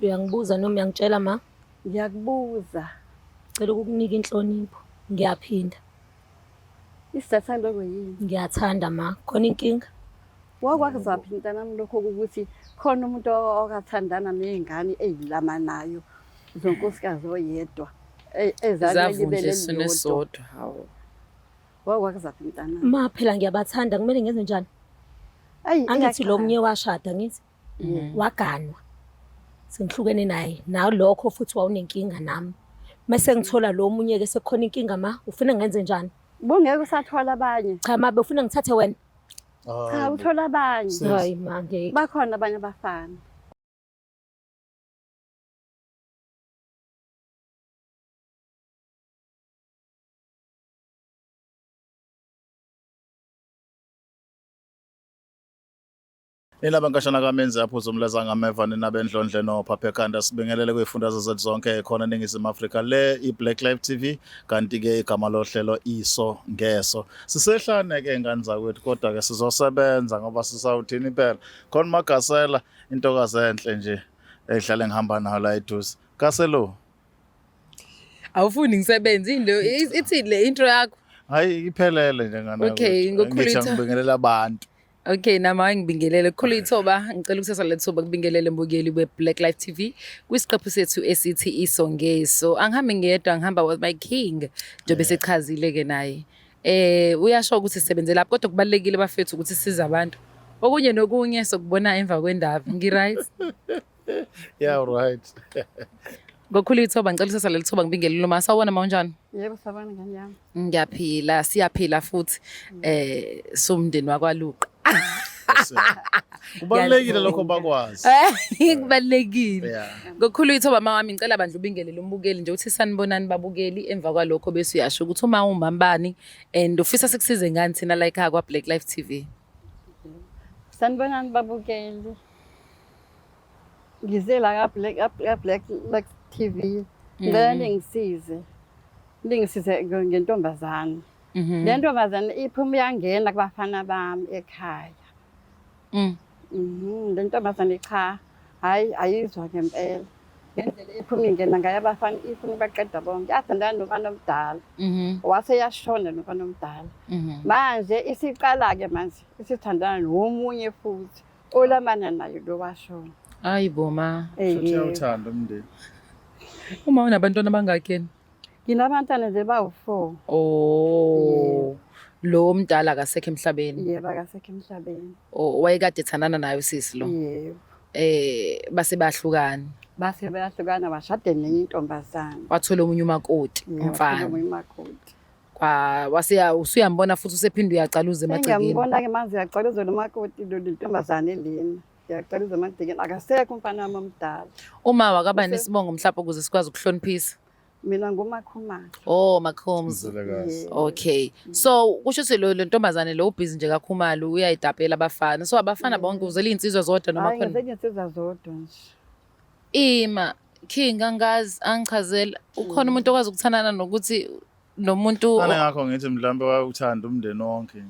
Uyangibuza noma uyangitshela ma? Ngiyakubuza. Cela ukukunika inhlonipho. Ngiyaphinda. Isizathu saloko yini? Ngiyathanda ma. Khona inkinga? Wakwakuzaphi mntanami lokho ukuthi khona umuntu okathandana ney'ngane ey'lamanayo zonkosikazi oyedwa ezalwa Zavundla libele esiswini elilodwa. esisodwa. Hawu. Wakwakuzaphi mntanami? Ma phela ngiyabathanda kumele ngenze njani? Ayi Angithi lo iyaxaka. munye washada ngithi waganwa. Sengihlukene naye. Nalokho futhi wawunenkinga nami. Mase ngithola lo munye ke sekukhona inkinga ma, ufuna ngenze njani? Bungeke usathola abanye. Cha ma befuna ngithathe wena. Cha uthola abanye. Sis. Hayi ma ngeke. Bakhona abanye abafana. Nina bankashana kamenzi aphuza umleza ngameva nina bendlondle nophapha ekhanda sibingelele kwifundazwe zethu zonke khona eNingizimu Afrika le iBlack Life TV kanti ke igama lohlelo iso ngeso sisehlane ke ngane zakwethu kodwa ke sizosebenza ngoba sisawuthini impela khona magasela intokazi enhle nje ehlale ngihamba nayo la eduze Gaselo Awufuni ngisebenze into ithi le intro yakho. Hayi iphelele nje ngane Okay, yakwethu. ngokukhulu Ngithi itha- angibingelela abantu Okay, nami ake ngibingelele. Kukhulu ithoba, ngicela ukuthatha le thuba kubingelele mbukeli we-Black Life TV kwisiqephu sethu esithi Iso Ngeso. Angihambi ngedwa, ngihamba with my king, njengoba esechazile-ke naye. Uyasho ukuthi sisebenze lapho kodwa kubalulekile bafethu ukuthi size abantu. Okunye nokunye sokubona emva kwendaba. Ngi-right? Yeah right. Ngokukhulu ithoba ngicela ukuthatha leli thuba ngibingelele uma sawubona ma unjani? Yebo sabona ngane yami. Ngiyaphila, siyaphila futhi somndeni wakwaLuqa. Kubalulekile lokho bakwazi. Kubalulekile. Yeah. Ngokukhulu ithoba mama wami ngicela bandla ubingelele umbukeli nje uthi sanibonani babukeli emva kwalokho bese uyasho ukuthi uma uwumambani and ufisa sikusize ngani thina la ekhaya kwa Black Life TV. Sanibonani babukeli. Ngize la ka Black ka Black Life TV. Ngicela ningisize. Ningisize ngentombazane. Le ntombazane iphuma iyangena kubafana bami ekhaya. Le ntombazane cha, hhayi ayizwa ngempela. Ngendlela ephuma ingena ngayo abafana ifuna ubaqeda bonke. Yathandana nomfana omdala. Wase yashona nomfana omdala. Manje isiqala-ke manje isithandana nomunye futhi olamana naye lo washona. Hayi bo ma. Futhi uyawuthanda umndeni. Uma unabantwana abangaki yena? Nginabantwana nje bawu-four. Oh. Lo omdala akasekho emhlabeni. Yebo, akasekho emhlabeni. Oh, wayekade ethandana naye usisi lo. Yebo. Base bayahlukana. Base bayahlukana washade nenye intombazane. Wathola omunye umakoti, Yebo, wathola umfana. omunye umakoti. Kwa wase usuyambona futhi usephinde uyacaluza emagcekeni. Ngiyambona-ke manje uyacaluza lo makoti lo ntombazane lena. Uyacaluza emagcekeni akasekho umfana wami omdala. Uma wakaba nesibongo mhlawumbe ukuze sikwazi ukuhloniphisa. Mina nguMakhumalo. Oh, Makhums. Mzilekazi. Yebo. Okay. So kusho ukuthi lo ntombazane lo ubhizi nje kaKhumalo uyayidapela abafana. So abafana bonke uzela iy'nsizwa zodwa noma Hhayi khona. ngize iy'nsizwa zodwa nje. Ima King angazi angichazela ukhona umuntu okwazi ukuthandana nokuthi nomuntu Ane ngakho ngithi mhlambe wawuthanda umndeni wonke.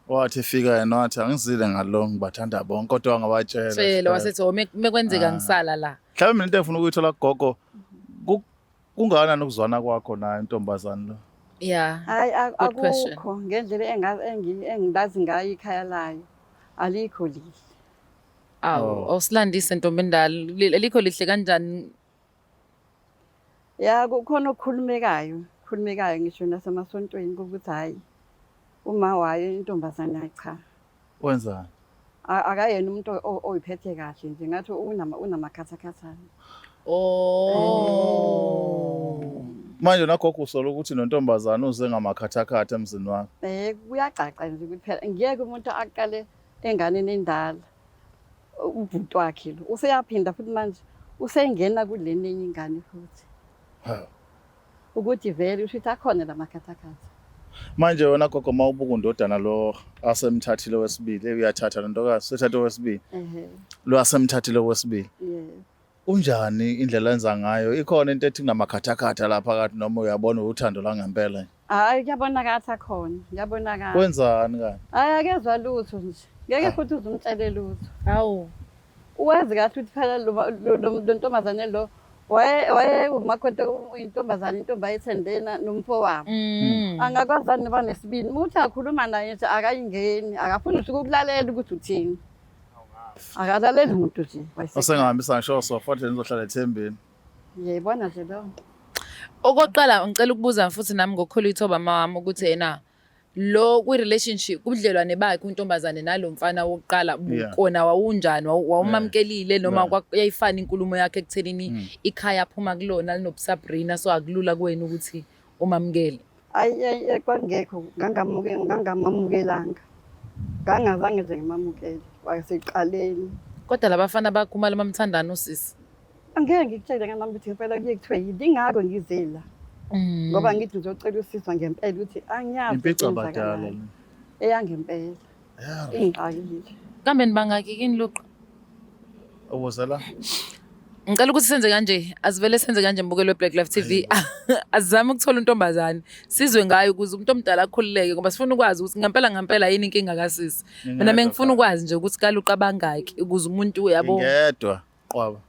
Wathi efika yena wathi angizile ngalo ngibathanda bonke kodwa wangabatshela. tshela wasethi oh mekwenzeka ngisala la. Mhlawumbe mina into engifuna ukuyithola kugogo kungakanani ukuzwana kwakho naye intombazane lo? Yeah. Hhayi Good question. akukho ngendlela engilazi ngayo ikhaya layo alikho lihle. Awu, Oh. awusilandise ntombi endala. Alikho lihle kanjani? Ya kukhona okukhulumekayo, khulumekayo ngisho nasemasontweni ukuthi hhayi uma wayo intombazane hhayi cha. Wenzani? Akayena umuntu oyiphethe kahle nje ngathi unamakhathakhathane. Oh. Manje nagogo usola ukuthi nontombazane uze ngamakhathakhatha emzini wakho. Kuyacaca nje ukuthi phela ngeke umuntu aqale enganeni endala ubhuti wakhe lo useyaphinda futhi manje usengena kulena enye ingane futhi. Ha. Ukuthi vele usho ukuthi akhona la makhathakhatha. Manje wena gogo uma ubuka undodana lo asemthathile wesibili, uyathatha le ntokazi, sethathe owesibili. Lo asemthathile owesibili. Yebo. Unjani indlela enza ngayo? Ikhona into ethi kunamakhathakhatha la phakathi noma uyabona uthando langempela nje? Hhayi kuyabonakala akhona, kuyabonakala. Wenzani kanti? Hhayi akezwa lutho nje. Ngeke futhi uze umtshele lutho. Hawu. Wazi kahle ukuthi phela lo ntombazane lo waye umakoti uyintombazane intombi ayithandena nomfowabo. Angakwazani noba nesibindi. Uma uthi akhuluma naye nje akayingeni, akafuni ngisho ukukulalela ukuthi uthini. Akalaleli muntu nje. Osengahambisa ngisho osofa nje nizohlala ethembeni. Ngiyayibona nje leyo nto. Okokuqala ngicela ukubuza futhi nami ngokukhulu ithoba mama ukuthi ena lo kwi-relationship kubudlelwane bakhe untombazane nalo mfana wokuqala kona wawunjani wawumamkelile noma yayifana inkulumo yakhe ekuthenini ikhaya aphuma kulona linobuSabrina so akulula kuwena ukuthi umamukele? Ayi ayi kwangekho ngangamamukelanga. Ngangazange nje ngimamukele kwasekuqaleni. Kodwa labafana bakhumalo bamthandana usisi. Angeke ngikutshele nganami ukuthi ngempela kuye kuthiwe yini ingakho ngize la. Ngoba ngithi ngizocela usizo ngempela ukuthi angiyazi Impica badala. okwenzakalayo. Eyangempela. Ingixakile. Kambe nibangaki kini luqa? Ubuza la. Ngicela ukuthi senze kanje, asivele senze kanje mbukelo weBlack Life TV. Azame ukuthola untombazane, sizwe ngayo ukuze umuntu omdala akhululeke ngoba sifuna ukwazi ukuthi ngempela ngempela yini inkinga kasisi. Mina bengifuna ukwazi nje ukuthi kaluqa bangaki ukuze umuntu uyabo. Ngedwa qwaba.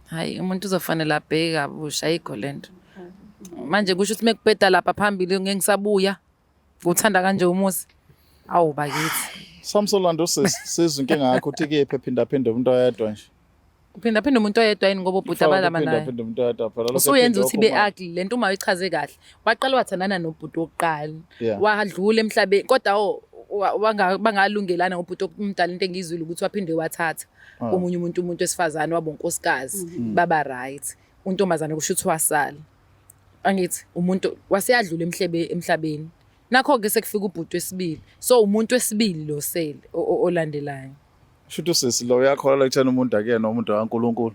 Hayi umuntu uzofanele abheke kabusha ayikho lento. Manje kusho ukuthi mekubheda lapha phambili ngeke ngisabuya. Uthanda kanje umuzi. Awu bakithi. Samsolando sisi sizwe inkinga yakho uthi kephi ephinda phinda umuntu oyedwa nje. Uphinda phinda umuntu oyedwa yini ngoba ubhuti abalama Phinda naye. phinda umuntu oyedwa phela lokho Usuyenza ephinda ukuthi ibe okhuluma. ugly lento uma uyichaze kahle. Waqala wathandana nobhuti wokuqala. Yeah. Wadlula emhlabeni kodwa oh bangalungelana ngobhuti omdala into engiyizwile ukuthi waphinde wathatha Ah. omunye umuntu umuntu wesifazane waba unkosikazi baba right. Untombazane kusho ukuthi wasala. Angithi umuntu waseyadlula emhlabeni. Nakho ke sekufika ubhuti wesibili. So umuntu wesibili lo sele olandelayo. Shuthi usisi lo uyakholelwa ekutheni umuntu akuyena umuntu kaNkulunkulu.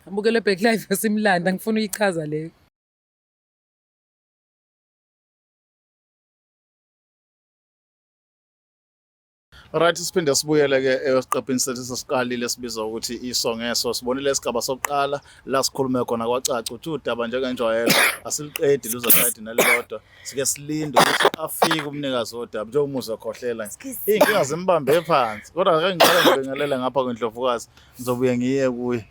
Abukele Black Life simlanda ngifuna uyichaza leyo. Right, siphinde sibuyele ke esiqephini sethu sesiqalile sibizwa ukuthi iso ngeso. Sibonile isigaba sokuqala la sikhulume khona kwacaca ukuthi udaba njengenjwayelo asiliqedi luzoqeda nalilodwa. Sike silinde ukuthi afike umnikazi wodaba njengoba umuzwa ekhohlela nje. Iy'nkinga zimbambe phansi kodwa ake ngiqale ngibingelele ngapha kwendlovukazi ngizobuye ngiye kuye.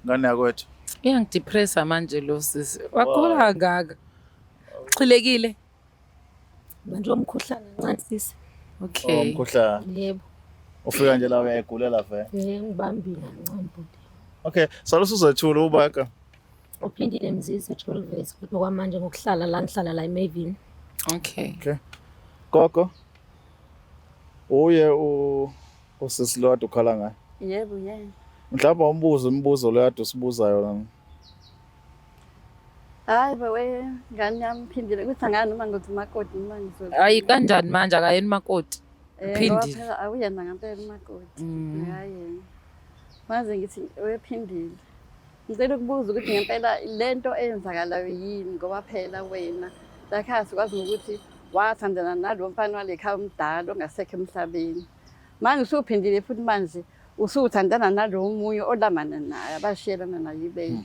Ngane yakwethu. Iyangidepressa manje lo sisi. Wagula kangaka. Xhilekile. Manje umkhuhlane kancane sisi. Okay. Oh, umkhuhlane. Yebo. Ufika nje la uyayigulela vele. Ngibambile kancane bhuti. Okay, salo usuzethula ubaka. Uphindile Mzizi Jolves kodwa kwamanje ngokuhlala la ngihlala la eMayville. Okay. Okay. Gogo. Uye u usisi lo kade ukhala ngaye. Yebo yebo. Mhlawumbe umbuzo imibuzo lo kade usibuza yona. Hayi bo we ngane yami phindile ukuthi angani noma ngizothi umakoti noma ngizothi. Hayi kanjani manje akayena umakoti. Eh, Phindile. ngoba phela awuyena ngempela umakoti. Akayena. Manje ngithi wephindile. Ngicela ukubuza ukuthi ngempela lento eyenzakalayo yini ngoba phela wena lakhaya sikwazi nokuthi wathandana nalo mfana wale khaya omdala ongasekho emhlabeni. Manje usuphindile futhi manje usuthandana nalo omunye olamana naye abashiyelana naye ibele.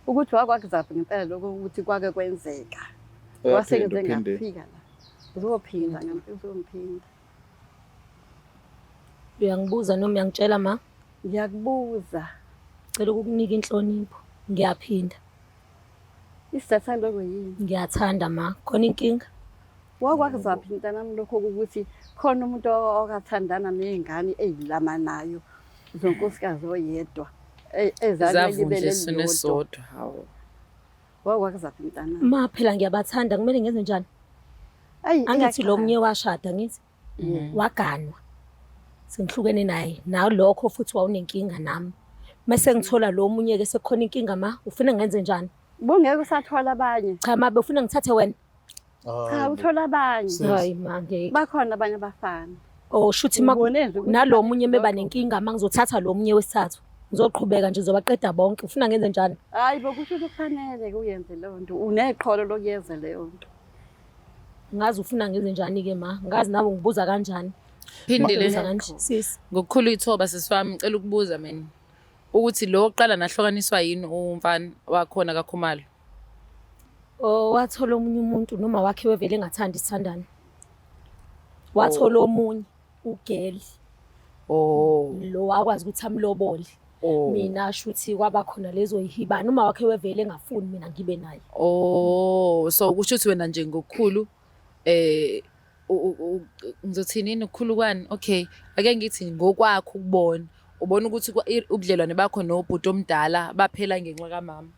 Ukuthi wakwakuzaphi ngempela lokho ukuthi kwake kwenzeka. Uyaphinda, Kwase uphinde. ngafika la. Uzophinda ngempela uzomphinda. Uyangibuza noma uyangitshela ma? Ngiyakubuza. Cela ukukunika inhlonipho. Ngiyaphinda. Isizathu saloko yini? Ngiyathanda ma. Khona inkinga? Wakwakuzaphi mntanami lokho ukuthi khona umuntu okathandana ney'ngane ey'lamanayo zonkosikazi oyedwa ezalwa Zavundla libele esiswini elilodwa. esisodwa. Hawu. Wakwakuzaphi mntanami? Ma phela ngiyabathanda kumele ngenze njani? Ayi, Angithi lo iyaqala. munye washada ngithi waganwa. Sengihlukene naye nalokho futhi wawunenkinga nami. Mase ngithola lo munye ke sekukhona inkinga ma, ufuna ngenze njani? Bungeke usathola abanye. Cha ma befuna ngithathe wena. Cha uthola abanye. Hayi ma ngeke. Bakhona abanye abafana. Oh shuthi ma Ubone nje ukuthi nalo munye meba nenkinga ma ngizothatha lo munye wesithathu. Ngizoqhubeka nje ngizobaqeda bonke. Ufuna ngenze njani? Hayi bo kusho ukuthi kufanele kuyenze leyo nto. Uneqholo lokuyenza leyo nto. Ngazi ufuna ngenze njani ke ma? Ngazi nawe ngibuza kanjani? Phindile. Ngibuza kanje sisi. Ngokukhulu ithoba sisi wami ngicela ukubuza mina ukuthi lo oqala nahlukaniswa yini umfana wakhona kaKhumalo? Oh wathola omunye umuntu noma wakhe wevele engathandi isithandane. Wathola omunye ugeli Oh. lo wakwazi ukuthi amlobole. Oh. Mina shuthi kwaba khona lezo yihibana uma wakhe wevele engafuni mina ngibe naye. Oh, so kusho ukuthi wena nje ngokukhulu eh ngizothini yini ukukhulu kwani? Okay, ake ngithi ngokwakho ukubona. Ubona ukuthi ubudlelwane bakho nobhuti omdala baphela ngenxa kamama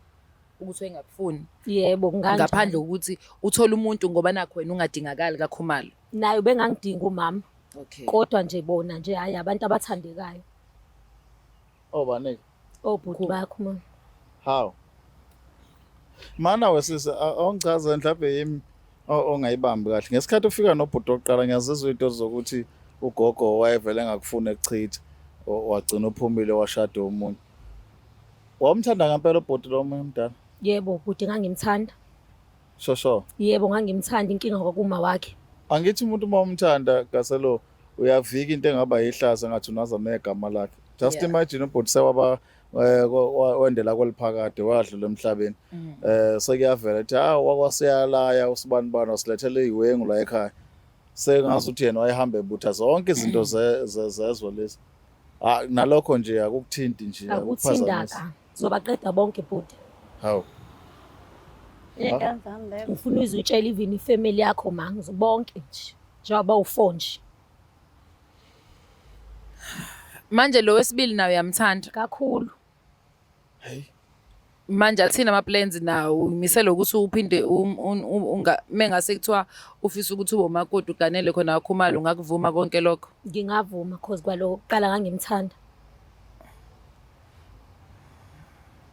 ukuthi wayengakufuni. Yebo, kunganjalo. Ngaphandle kokuthi uthole umuntu ngoba nakho wena ungadingakali kaKhumalo. Naye ubengangidingi umama. Okay. Kodwa nje bona nje hhayi abantu abathandekayo. Obani? Obhuti bakho mama. How? Mana wesisi awungichaze mhlawumbe yimi ongayibambi kahle. Ngesikhathi ufika nobhuti oqala ngiyazizwa into zokuthi ugogo wayevele engakufuni ekuchitha wagcina uphumile washada omunye. Wawumthanda ngempela ubhuti lo omunye omdala? Yebo, bhuti ngangimthanda. Sho sho. Yebo, ngangimthanda inkinga kwakuma wakhe. Angithi umuntu uma umthanda Gaselo uyavika into engaba yihlazo engathi unaza negama lakhe. Just imagine ubhuti sewaba wendela kweliphakade wadlula emhlabeni. Sekuyavela ukuthi ha wakwasiyalaya usibanibani wasilethela iziwengu la ekhaya. Sengazi ukuthi yena wayehamba ebutha zonke izinto zezwe lezi. Ah nalokho nje akukuthinti nje akukuphazamisi. Akuthindaka. Zobaqeda bonke bhuti. Hawu. Iy'ngane zami lezo. Ngifuna uze utshele even ifamily yakho ma bonke nje. Njengoba uwu-four nje. Manje lo wesibili nawe uyamthanda. Kakhulu. Hey. Manje athini ama-plans nawo uyimisele ukuthi uphinde mengase kuthiwa ufisa ukuthi ube umakoti uganele khona kaKhumalo ungakuvuma konke lokho? Ngingavuma cause kwalo kuqala ngangimthanda.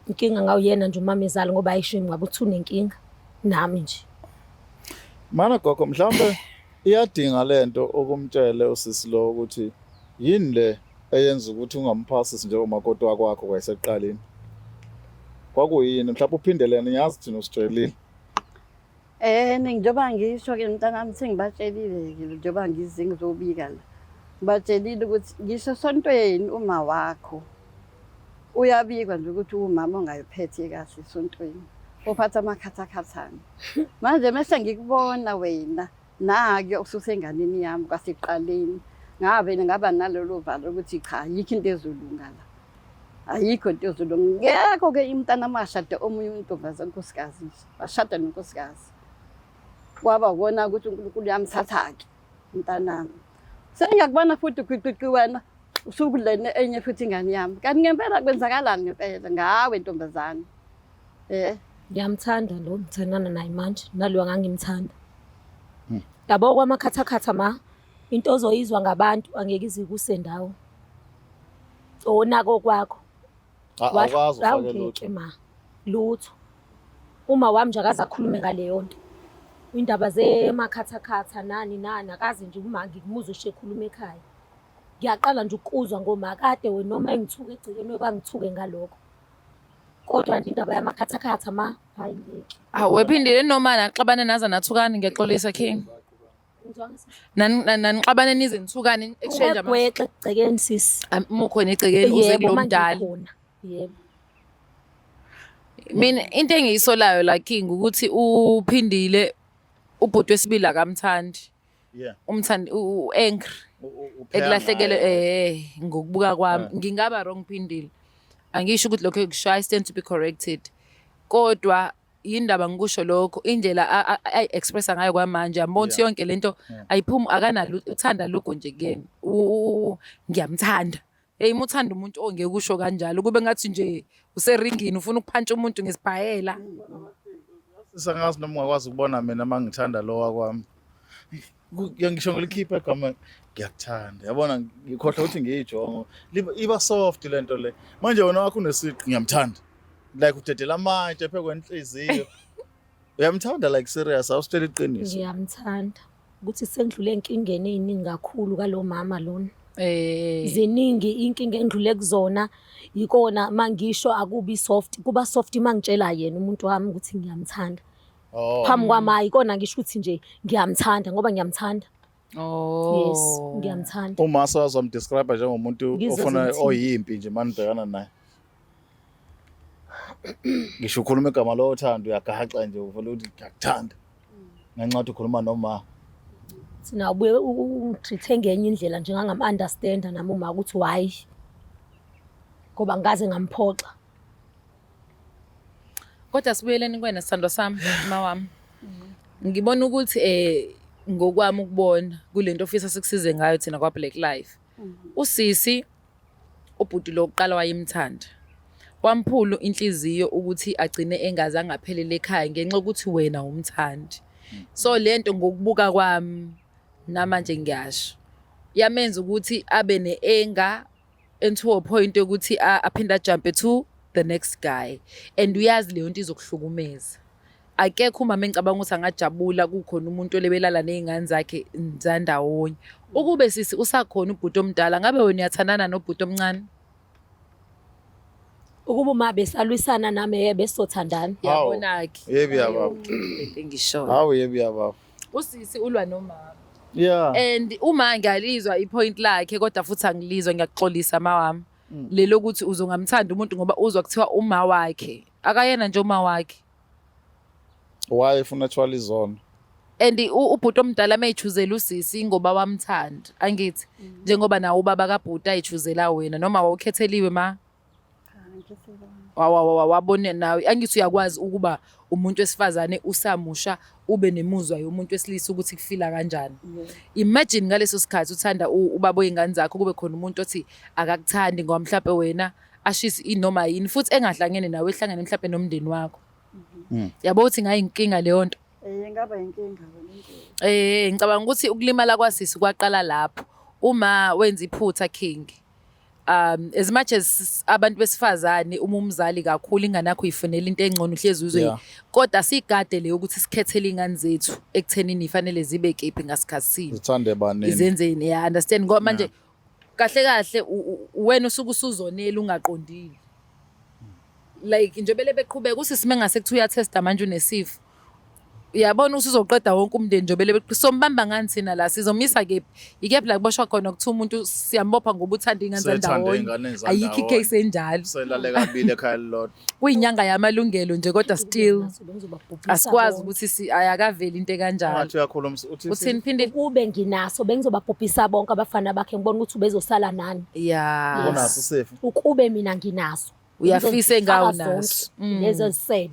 Inkinga ngawuyena nje umamezala ngoba ayisho ngabe uthi unenkinga nami nje. Mana gogo mhlawumbe iyadinga lento ukumtshele usisi lo ukuthi yini le eyenza ukuthi ungamphasisi njengomakoti wakwakho kwayisekuqaleni. Kwakuyini mhlawumbe uphindelene ngiyazi thina usitshelile. Njengoba ngisho-ke mntanami sengibatshelile-ke njengoba ngize ngizobika la. Ngibatshelile ukuthi ngisho esontweni uma wakho uyabikwa nje ukuthi uwumama ongayiphethe kahle esontweni. Uphatha amakhathakhathane. Manje mese ngikubona wena nake ususenganeni yami kwasekuqaleni ngabe ngaba nalolo valo ukuthi cha ayikho into ezolunga la. Ayikho into ezolunga. Ngekho-ke umntana washada omunye untombazane unkosikazi nje. Washada nonkosikazi. Kwaba ukona ukuthi uNkulunkulu uyamthatha-ke umntanami. Sengiyakubona futhi gwiqiqi wena usukulena enye futhi ingane yami. Kanti ngempela kwenzakalani ngempela ngawe ntombazane? Ngiyamthanda lo ngithandana naye manje nalowa ngangimthanda. Yabo kwamakhathakhatha ma into ozoyizwa ngabantu angeke ize ikuse ndawo. Onako kwakho. Awukwazi ufake Awungeke lutho. ma lutho. Uma wami nje akaze akhulume ngaleyo nto. Indaba zemakhathakhatha nani nani akaze nje uma ngikumuzwe ushe ekhuluma ekhaya. Ngiyaqala nje ukuzwa ngoma kade wena noma engithuke egcekeni kwangithuke ngalokho. Kodwa nje indaba yamakhathakhatha ma hayi ngeke. Awu wephindile noma naxabana naza nathukani ngiyaxolisa King. Ngizwanga sisi. Nanixabane nize nithukane exchange ama Ungegwexe egcekeni sisi. Uma ukhona egcekeni uze Yebo kulo uma mdala. ngikhona. Yebo. Mina into engiyisolayo la King ukuthi uphindile ubhuti wesibili akamthandi. Umthandi u-angry. Upheka Ekulahlekele ngaye. ngokubuka kwami ngingaba wrong Phindile. Angisho ukuthi lokho ekusho I stand to be corrected. Kodwa yindaba ngikusho lokho indlela ayi-expressa ngayo kwamanje yambona ukuthi yonke lento ayiphumi akanalo uthanda lukho nje kuyena. Ngiyamthanda. Hey uma uthanda umuntu ongeke usho kanjalo kube ngathi nje useringini ufuna ukuphantsha umuntu ngesibhayela. Sengazi noma ungakwazi ukubona mina uma ngithanda lo wakwami. Ngisho ngilikhipha igama ngiyakuthanda. Yabona ngikhohlwa ukuthi ngiyijongo. Iba soft lento le. Manje wena wakho unesiqi ngiyamthanda. Like udedela amatshe phe kwenhliziyo. Uyamthanda like serious awusitshela iqiniso. Ngiyamthanda. Ukuthi sengidlule enkingeni eziningi kakhulu kalo mama lona. Ziningi inkinga engidlule kuzona yikona mangisho akubi soft kuba soft mangitshela yena umuntu wami ukuthi ngiyamthanda. Phambi kwami ikona ngisho ukuthi nje ngiyamthanda ngoba ngiyamthanda. Yes, ngiyamthanda. Uma sewazomdescribe njengomuntu Ngizwe ofuna zimthini. oyimpi nje manibhekana naye. Ngisho ukhuluma igama lothando uyagaxa nje uvela ukuthi ngiyakuthanda. Ngenxa yokuthi ukhuluma noma Thina ubuye ungitreat ngenye indlela nje ngangam-understand nami uma ukuthi why. Ngoba ngaze ngamphoxa. Kodwa sibuyeleni kuwena sithandwa sami, ma wami. Ngibona ukuthi ngokwami ukubona kulento ofisa sikusize ngayo thina kwa Black Life. Usisi ubhuti lokuqala wayemthanda. Wamphulu inhliziyo ukuthi agcine engazange aphelele ekhaya ngenxa yokuthi wena umthandi. So lento ngokubuka kwami namanje ngiyasho. Yamenza ukuthi abe ne-anger into a point yokuthi aphinde ajumpe to the next guy, and uyazi leyo nto izokuhlukumeza. Akekho umama engicabanga ukuthi angajabula kukhona umuntu olebelala ney'ngane zakhe zandawonye. Ukube sisi usakhona ubhuti omdala, ngabe wena uyathandana nobhuti omncane? Ukuba uma besalwisana nami besothandana. Hawu. Yabona-ke. Yebo yababa. Lento engishoyo. Hawu yebo yababa. Usisi ulwa nomama. Yeah. And uma ngiyalizwa ipoint lakhe, kodwa futhi angilizwa, ngiyakuxolisa mawami. Lelo ukuthi uzongamthanda umuntu ngoba uzwa kuthiwa uma wakhe. Akayena nje uma wakhe. Why efuna thwala izono? And ubhuti omdala meyichuzela usisi ngoba wamthanda. Angithi njengoba nawo ubaba kaBhuti ayichuzela wena noma wawukhetheliwe ma wabone nawe, angithi uyakwazi ukuba umuntu wesifazane usamusha ube nemuzwa yomuntu wesilisa ukuthi kufila kanjani. Imagine ngaleso sikhathi uthanda ubaba wey'ngane zakho, kube khona umuntu othi akakuthandi ngoba mhlampe wena ashise inoma yini futhi engahlangene nawe, ehlangene mhlampe nomndeni wakho. Yabo ukuthi ngayinkinga leyo nto. Ingaba inkinga wena inkinga. Ngicabanga ukuthi ukulimala kwasisi kwaqala lapho. Uma wenza iphutha King. As much as abantu besifazane uma umzali kakhulu ingane yakho uyifunela into engcono uhlezi uzwe, kodwa sigade leyo ukuthi sikhethele ingane zethu ekuthenini ifanele zibe kephi ngasikhathi sini. Zithande banini. Izenzeni, yeah, understand, ngoba manje kahle kahle wena usuke usuzonela ungaqondile. Like nje bele beqhubeka usisi mengase kuthiwa uyatesta manje unesifo. Uyabona usuzoqeda wonke umndeni nje bele sombamba ngani thina la, sizomisa kephi? Ikephi la kuboshwa khona kuthiwa umuntu siyambopha ngoba uthanda ingane Sethande zandawonye? ingane Ayikho zandawonye. icase enjalo. Selale kabili ekhaya lilodwa. Kuyinyanga yamalungelo nje, kodwa still Bengizobabhubhisa asikwazi bonke. ukuthi ayakaveli into ekanjalo. Ngathi uyakhuluma uthi Uthini phinde? Ukube nginaso bengizobabhubhisa bonke abafana bakhe, ngibona ukuthi ubezosala nani. Yeah. Unaso isifo. Ukube mina nginaso. Uyafisa engawo Ngizozifaka naso. zonke lezo ezisele.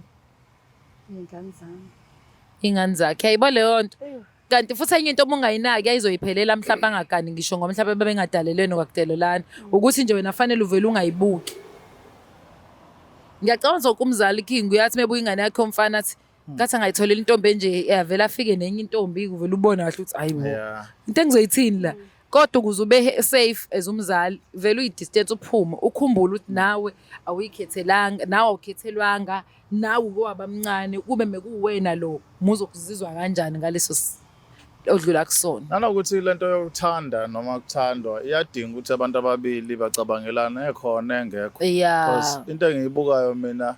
Iy'ngane zami. Ingane zakhe ayibo leyo nto. Kanti futhi enye into uma ungayinaki ayizoyiphelela mhlawumbe angagani ngisho ngoba mhlawumbe babengadalelwe nokakudelelana. Ukuthi nje wena fanele uvele ungayibuki. Ngiyacabanga zonke umzali King uyathi mebuka ingane yakhe umfana athi ngathi angayitholela intombi enje, yavela afike nenye intombi kuvela ubona kahle ukuthi hayibo. Into engizoyithini la? Kodwa ukuze ube safe as umzali vele uyidistance uphume ukhumbule ukuthi nawe awuyikhethelanga, nawe awukhethelwanga, nawe uke wabamncane, kube mekuwena lo muzokuzizwa kanjani ngaleso odlula kusona. Nanokuthi lento yokuthanda noma ukuthandwa iyadinga ukuthi abantu ababili bacabangelane ekhona engekho. Because into engiyibukayo mina,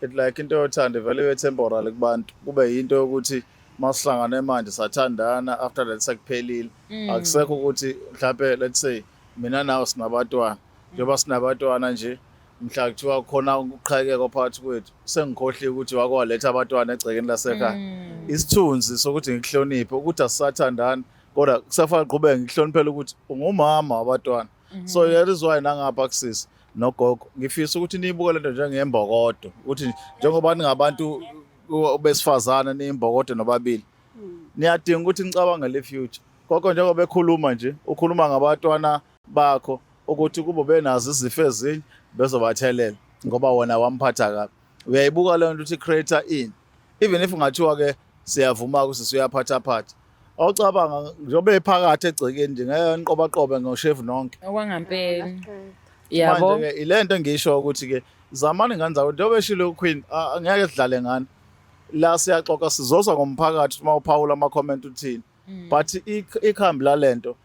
it like into yothando vele ibe temporary kubantu, kube yinto yokuthi masihlangane manje sathandana, after that sekuphelile. Akusekho ukuthi mhlambe let's say mina nawe sinabatwana, njengoba sinabatwana nje mhla kuthiwa khona ukuqhekeka phakathi kwethu, sengikhohliwe ukuthi wakwaletha abatwana egcekeni lasekhaya. Isithunzi sokuthi ngikuhloniphe ukuthi asisathandani, kodwa kusafanele qhubeke ngikuhloniphele ukuthi ungumama wabatwana. So that is why nangapha kusisi nogogo ngifisa ukuthi niyibuke lento njengembokodo, ukuthi njengoba ningabantu besifazane niyimbokodo nobabili, niyadinga ukuthi nicabangele future. Gogo, njengoba ekhuluma nje ukhuluma ngabatwana bakho ukuthi kubo benazo izifo ezinye bezobathelela ngoba wona wamphatha kabi. Uyayibuka leyo nto ukuthi creator in even if ungathiwa ke siyavuma ukuthi siyaphathaphatha, awucabanga njengoba ephakathi egcekeni nje ngeke niqobaqobe ngoshevu nonke. Okwangampela. Yabo. Manje ke ilento engisho ukuthi ke zamani ngane zakwethu, njengoba eshilo uQueen, angeke sidlale ngani la, siyaxoxa sizozwa ngomphakathi uma uphawula ama comment uthini, but ikhambi lalento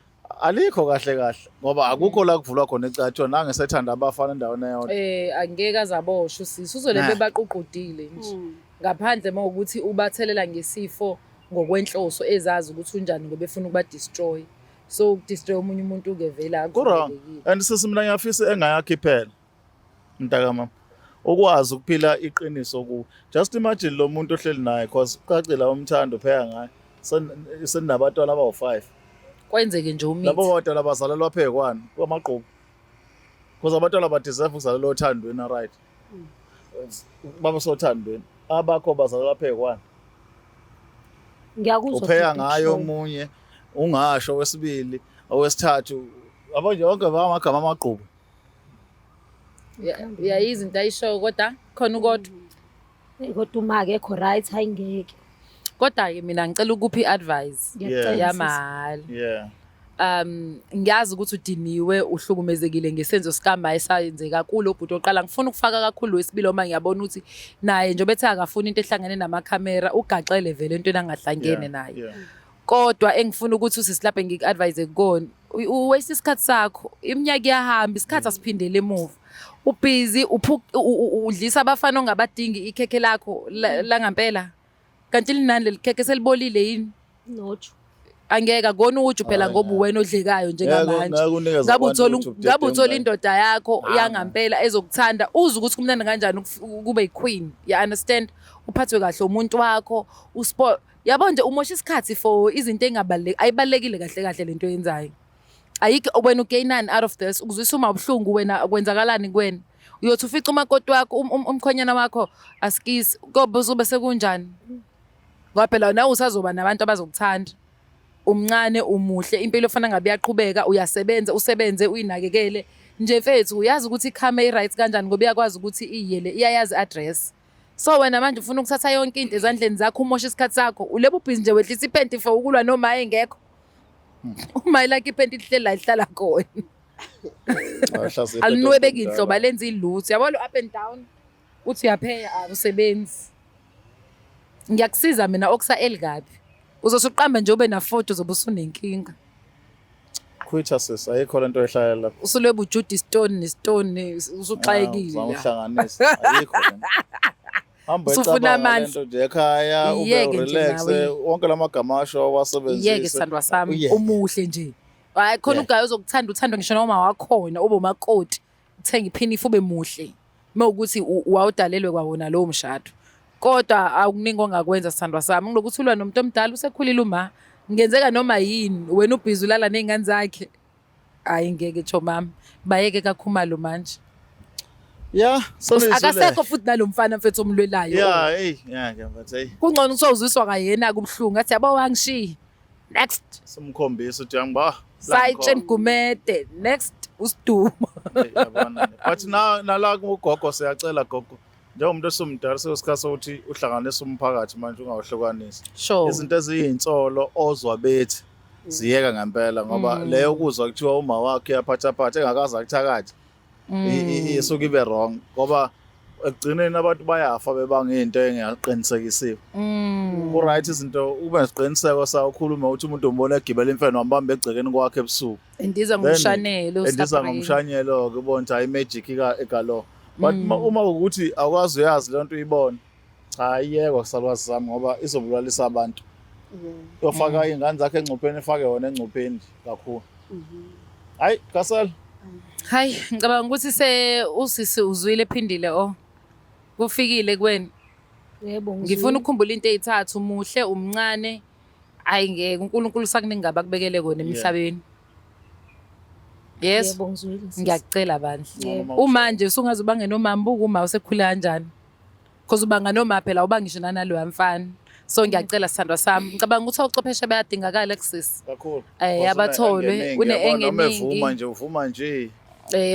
alikho kahle kahle ngoba akukho la kuvulwa khona icathiwa nangesethanda abafana endaweni eyodwa. Angeke azaboshwa usisi, uzolebe baququdile nje. Ngaphandle mawukuthi ubathelela ngesifo ngokwenhloso ezazi ukuthi unjani ngoba efuna ukuba destroy. So ukudestroy omunye umuntu ke vele Ku-wrong. akuvumelekile. And sisi, mina ngiyafisa engayakho iphela mntakamama ukwazi ukuphila iqiniso ku just imagine lo muntu ohleli naye, cause ucacile umthando upheka ngaye, seninabatwana abawu-5. Kwenzeke nje umithi. Labo bodwa labazalelwa phekwani kwamagqubu. Because abantwana ba-deserve ukuzalelwa othandweni, right? Babe sothandweni. Abakho bazalelwa phekwana. Ngiyakuzwa. Upheya Didi, ngayo kushoyo. omunye, ungasho owesibili, owesithathu. Yabo nje yonke bamagama amagqubu. Uyayizwa into ayishoyo kodwa khona ukodwa. Eyi, kodwa uma akekho right, hayi ngeke. Kodwa-ke mina ngicela ukupha i-advice Ngiyacela, sisi. yamahhala. Ngiyazi ukuthi udiniwe, uhlukumezekile ngesenzo sikama esayenzeka kulo bhuti oqala. Ngifuna ukufaka kakhulu wesibili uma ngiyabona ukuthi naye njengoba ethe akafuni into ehlangene namakhamera, ugaxele vele entweni angahlangene naye. Kodwa engifuna ukuthi usisi lapha ngiku-advise kukona, u-waste isikhathi sakho, iminyaka iyahamba, isikhathi asiphindele emuva. Ubhizi udlisa abafana ongabadingi ikhekhe lakho langampela. Kanti linani leli khekhe selibolile yini? Noju. Angeke akona uju phela Hhayi, ngoba ngeke. uwena odlekayo njengamanje. Ngeke unikeze Ngabe abantu uthola ukuthi ngabe uthola ubudedengu indoda yakho Hhayi. yangampela ezokuthanda, uze ukuthi kumnandi kanjani ukube yi-queen. You understand? Uphathwe kahle umuntu wakho, uspo yabo nje umosha isikhathi for izinto engabaluleki, ayibalulekile kahle kahle lento oyenzayo. Ayikho wena ugainani out of this, ukuzwisa uma ubuhlungu wena kwenzakalani kuwena. Uyothi ufica umakoti wakho, umkhwenyana wakho asikisi, kobe uzobe sekunjani? Ngoba phela nawe usazoba nabantu abazokuthanda. Umncane, umuhle, impilo efana ngabe iyaqhubeka, uyasebenza, usebenze, uyinakekele. Nje mfethu uyazi ukuthi ikhame i-right kanjani ngoba iyakwazi ukuthi iyele, iyayazi i-address. So wena manje ufuna ukuthatha yonke into ezandleni zakho, umoshe isikhathi sakho. Ulebe ubhizi nje wehlisa iphenti for ukulwa noma engekho. Uma ilakho iphenti lihleli la lihlala khona. Ahlase Alinwebeki inhlobo, alenzi ilutho. Yabo lo up and down uthi uyapheya awusebenzi. Ngiyakusiza mina okusa elikabi. Uzosuqamba nje ube na 40 uzobe usunenkinga. Quit sis, ayikho lento ehlala lapha. Usulweba uJudy Stone neStone usuxakekile. Uzama la. ukuhlanganisa. Ayikho lento. Hamba Usufuna ecabanga amandla. lento nje ekhaya, ube Iyeke nje relax, nawe. wonke lamagama asho awasebenzise. Iyeke sithandwa sami, Uyeke. umuhle nje. Hayi khona Yeah. ugayi ozokuthanda uthandwe ngisho noma wakhona ube umakoti, uthenga iphinifa ube muhle. Mawukuthi wawudalelwe kwawona lowo mshado. Kodwa akuningi ongakwenza sithandwa sami, ngilokuthi ulwa nomuntu omdala usekhulile uma. Kungenzeka noma yini, wena ubhizi ulala nezingane zakhe. Hayi ngeke tsho mama, bayeke kaKhumalo manje. Yeah, senizwile. Akasekho futhi nalomfana mfethu omlwelayo. Yeah, hey, yeah, ke mfethu, hey. Kungcono kuthiwa uzwiswa kayena kubuhlungu athi yabo wangishiya. Next. Simkhombisa ukuthi yangiba. Sayitsheni Gumede. Next usidumo. Yabona. But na nala kugogo siyacela gogo. Njengomuntu osumdala sekusikhathi sokuthi uhlanganise umphakathi manje ungawuhlukanisi. Izinto eziyinsolo ozwa bethi ziyeka ngempela ngoba leyo kuzwa kuthiwa uma wakhe uyaphathaphatha engakaze akuthakathe. Isuke ibe wrong ngoba ekugcineni abantu bayafa bebanga into engaqinisekisiwe. Ku right izinto ube nesiqiniseko sawo ukhulume ukuthi umuntu umbona egibela imfene wambamba egcekeni kwakhe ebusuku. Endiza ngomshanelo Endiza ngomshanyelo ke ubona ukuthi hayi magic igalo. But uma ukuthi awukwazi uyazi le nto uyibona. Cha iyekwa kusalwazi sami ngoba izobulalisa abantu. Uyofaka iy'ngane zakhe engcupheni ifake wona engcupheni kakhulu. Hayi Gasela. Hayi ngicabanga ukuthi se usisi uzwile ephindile o. Kufikile kuwena. Yebo, ngizwile. Ngifuna ukukhumbula into ezithathu, umuhle, umncane. Hayi ngeke uNkulunkulu sakuningi abakubekele kona emhlabeni. Yes. Yebo, ngizwile. Sisi. Ngiyakucela bandla. Yebo. Uma nje usungaze ubange nomama, buka uma usekhula kanjani. Because ubanga noma phela uba ngisho nanaloya mfana. So ngiyacela sithandwa sami. Ngicabanga ukuthi ochwepheshe bayadingakala kusisi. Kakhulu. Abatholwe, une-anger Noma eningi. evuma nje uvuma nje.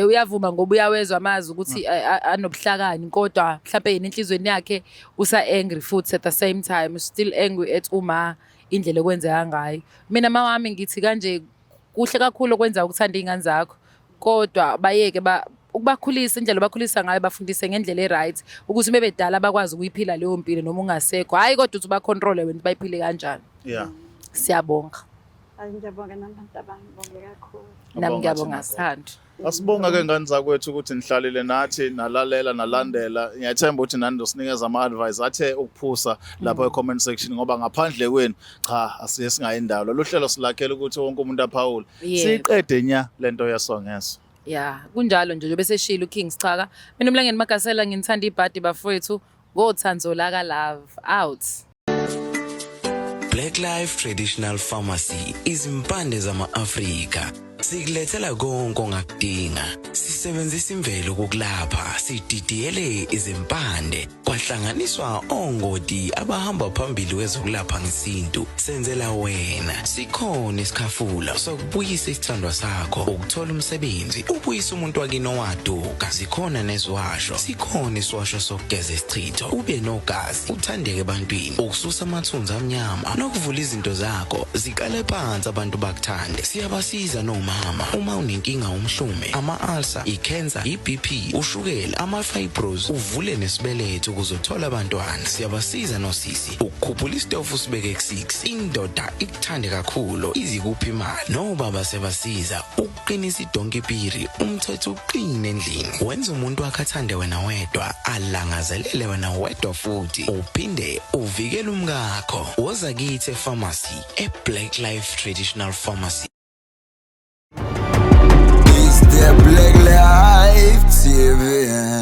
Uyavuma ngoba uyawezwa amazwi ukuthi anobuhlakani kodwa mhlawumbe yena enhlizweni yakhe usa angry futhi at the same time still angry at uma indlela ekwenzeka ngayo. Mina mawami ngithi kanje kuhle kakhulu okwenza ukuthanda izingane zakho kodwa bayeke ukubakhulisa indlela obakhulisa ngayo, bafundise ngendlela e-right ukuthi bebedala bakwazi ukuyiphila leyo mpilo noma ungasekho. Hhayi kodwa ukuthi ubacontrole wena bayiphile kanjani. Siyabonga. Hayi ngiyabonga nami bantu abami, ngibonge kakhulu. Nami ngiyabonga thina. Sithando. Asibonga ke ngane zakwethu ukuthi nihlalile nathi nalalela nalandela. Ngiyathemba ukuthi nani nosinikeza ama-advice athe ukuphusa lapho e-comment section ngoba ngaphandle kwenu cha asiye singayi ndawo. Lolu hlelo silakhela ukuthi wonke umuntu aphawule. Siyiqede nya lento yesongeso. Ya, kunjalo nje njengoba eseshilo uKing Schaka. Mina uMlangeni Magasela nginithanda ibhadi bafowethu ngothando laka love out. Black Life Traditional Pharmacy, izimpande zama-Afrika. Sikulethela konke ongakudinga. Sisebenzisa imvelo ukukulapha, sididiyele izimpande, kwahlanganiswa ongoti abahamba phambili kwezokulapha ngesintu. Senzela wena. Sikhona isikhafula sokubuyisa isithandwa sakho, ukuthola umsebenzi, ubuyisa umuntu wakini owaduka. Zikhona neziwasho, sikhona isiwasho sokugeza isichitho, ube nogazi, uthandeke ebantwini, ukususa amathunzi amnyama nokuvula izinto zakho ziqale phansi abantu bakuthande. Siyabasiza nomama uma unenkinga umhlume, ama-ulcer, i-cancer, i-BP, ushukela, ama-fibros, uvule nesibeletho ukuze uthole abantwana. Siyabasiza nosisi ukukhuphula isitofu usibeke ku-6, indoda ikuthande kakhulu izikuphi imali. Nobaba siyabasiza ukuqinisa idonki piri, umthetho uqine endlini, wenza umuntu wakhe athande wena wedwa, alangazelele wena wedwa futhi uphinde uvikele umkakho. Woza kithi e-pharmacy, e-Black Life Traditional Pharmacy. It's the Black Life TV.